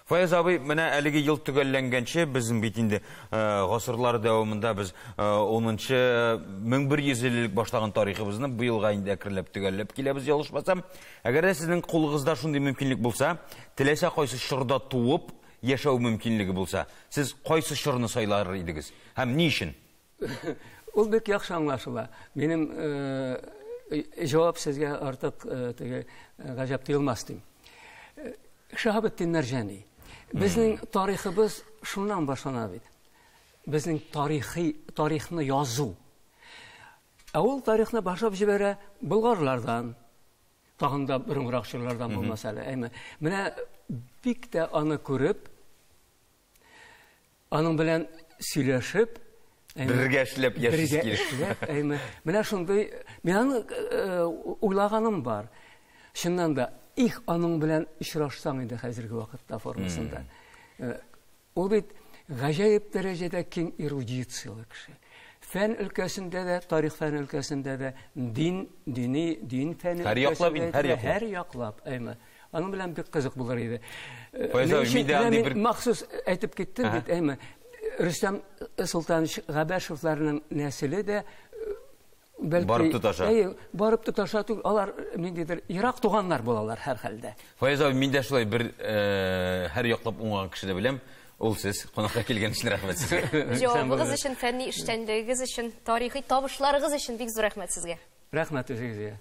Фаяз абый, менә әлеге ел төгәлләнгәнче, безнең бит инде гасырлар дәвамында без 10-нчы 1100 ел элек башлаган тарихыбызны быелга инде әкренләп төгәлләп киләбез, ялгышмасам. Әгәр дә сезнең кулыгызда шундый мөмкинлек булса, теләсә кайсы чорда туып яшәү мөмкинлеге булса, сез кайсы чорны сайлар идегез һәм ни өчен? Ул бик яхшы аңлашыла. Минем җавап сезгә артык теге гаҗәп тоелмас дим. Шаһабетдин Мәрҗани. Безнең тарихыбыз шуннан башлана бит. Безнең тарихи тарихны язу. Ә ул тарихны башлап җибәрә болгарлардан. Тагын да борынгырак чорлардан булмаса әле, әйме. Менә бик тә аны күреп, Аның белән сөйләшеп, бергә эшләп яшисе килә. Бергә эшләп, әйме. Менә шундый, мин аны уйлаганым бар. Чыннан да, их, аның белән очрашсаң инде хәзерге вакытта формасында. Ул бит гаҗәеп дәрәҗәдә киң эрудицияле кеше. Фән өлкәсендә дә, тарих фәне өлкәсендә дә, дин, дини, дин фәне һәр яклап, һәр яклап. Һәр яклап, әйме. Аның белән бик кызык булыр иде. Файза, мин дә андый бер махсус әйтеп киттем бит, әйме. Рөстәм Солтанович Габәшевларның нәселе дә бәлки барып тоташа. Әйе, барып тоташа түгел, алар ниндидер ерак туганнар булалар һәрхәлдә. Файза, мин дә шулай бер һәр яклап уңган кеше дә беләм. Ул сез кунакка килгән өчен рәхмәт сезгә. Җавабыгыз өчен, фәнни эшчәнлегегез өчен, тарихи табышларыгыз өчен бик зур рәхмәт сезгә. Рәхмәт үзегезгә.